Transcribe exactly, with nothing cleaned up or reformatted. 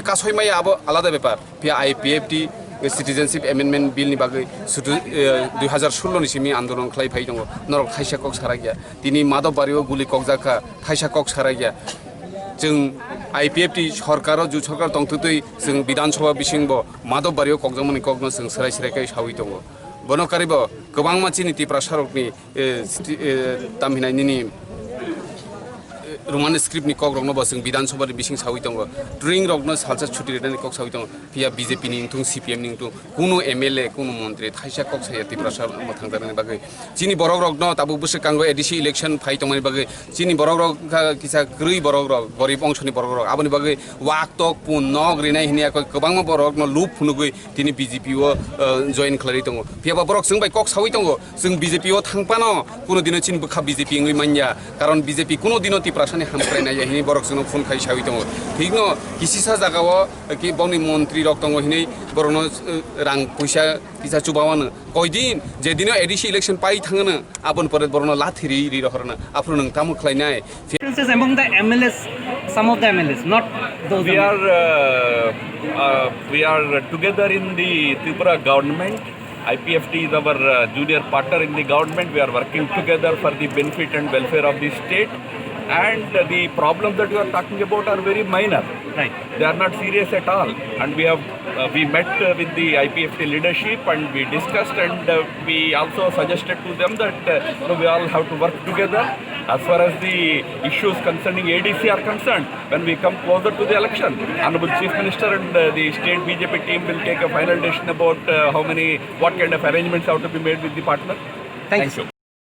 Kasoi maya abo alada bepar. Phiya I P F T Citizenship Amendment Bill ni bagwi sudu, eh, dui hazar sullo ni simi andolon khlai phai tongo. Norok thaisa kok sarakya. Tini Madhobbario guli kokjakha, thaisa kok sarakya. Chwng I P F T sorkaro, ju sorkar tongtwtwi chwng Bidhan Sabha bisingbo Madhobbario kokjakmani kokno chwng swrai swrai khe sawi tongo. Bono karibo kwbangma chini Tiprasarokni, eh, sti-, eh, tamhinai nini, eh, Roman script ni kok rokno bo chwng Bidhan Sabha ni bising sawi tongo. Dring rokno salsa chuti rwnani kok sawi tongo. Phiya B J P ni wngthung, C P M ni wngthung, kunu M L A, kunu montri thaisa kok saya Tiprasa mwthangjaknani bagwi. Chini borok rokno tabuk bwswk kango A D C election phai tongmani bagwi. Chini borok rok kha kisa kwrwi borok rok, gorib ongsoni borok rok. Aboni bagwi wak tok pun nok rinai hini yakoi kwbangma borok rokno lup phunugwi tini B J P o, eh, join khlai tongo. Phiya ba borok chwng bai kok sawi tongo, chwng B J P o thang phano kuno dino chini bwkha B J P wngwi manya, karon B J P kuno dino Tiprasani hamkrai nai ya hini borok chwngno phone khai sawi tongo. Thikno kisisa jagao ki bongni montri rok tongo hini borokno, eh, rang puisa kisa chubawano. Koidin je dino A D C election pai thangano, aboni pore borokno lathi ri ri rohorno. Aphuru nwng tamo khlai nai? Differences among the M L As, some of the M L As, not those We M L As. are, uh, uh, we are together in the Tripura government. I P F T is our, uh, junior partner in the government. We are working together for the benefit and welfare of the state. And, uh, the problems that you are talking about are very minor. Right. They are not serious at all. And we have, uh, we met, uh, with the I P F T leadership and we discussed and, uh, we also suggested to them that, uh, you know, we all have to work together. As far as the issues concerning A D C are concerned, when we come closer to the election, Honorable Chief Minister and, uh, the state B J P team will take a final decision about, uh, how many, what kind of arrangements have to be made with the partner. Thank you. Thank you.